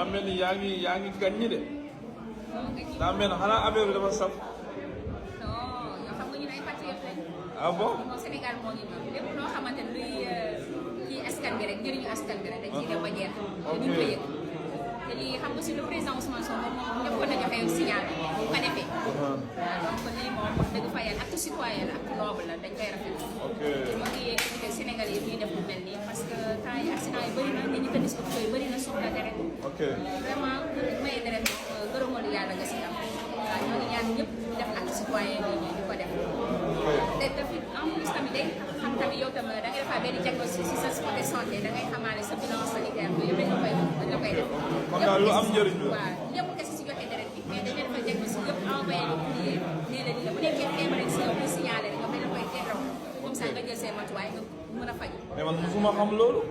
daa mel ni yaa ngi gàññi de. daa mel ni xanaa affaire bi dafa saf. non yoo xam nga ñun ay patriotes lañ. ah bon moom Sénégal moo ngi ñëw lépp loo xamante ne luy kii askan bi rek njëriñu askan bi rek dañ ciy dem ba jeex. te duñ ko yëg te lii xam nga si le président Ousmane Sonko moom ñëpp na joxe signal bu ko defee. waaw donc lii moom wax dëgg fa yàlla acte citoyen la acte noble la dañ koy rafetlu. ok te ñu ngi invité Sénégal yi ñuy def lu mel nii parce que temps yi accident yi bëri na nit ñi tëdd si hôpitaux yi bëri na soxla deret. ok vraiment maye deret gërëmal yàlla nga si am. waaw ñoo ngi ñaan ñëpp def acte citoyen bi ñu di ko def. te tamit en plus tamit day xam tamit yow tam da ngay defar benn diagnostic si sa côté santé da ngay xamaale sa bilan sanitaire bi yëpp dañ la koy def. kon daal lu am njëriñ la. waaw ñëpp kese si joxe deret bi mais dañ leen defal diagnostic yëpp envoyé la plié nee la nii la bu nekkee feebar rek si yow ñu signalé rek ñoom dañ la koy teeral comme ça nga jël seen matuwaay nga mën a faju. mais man musuma xam loolu.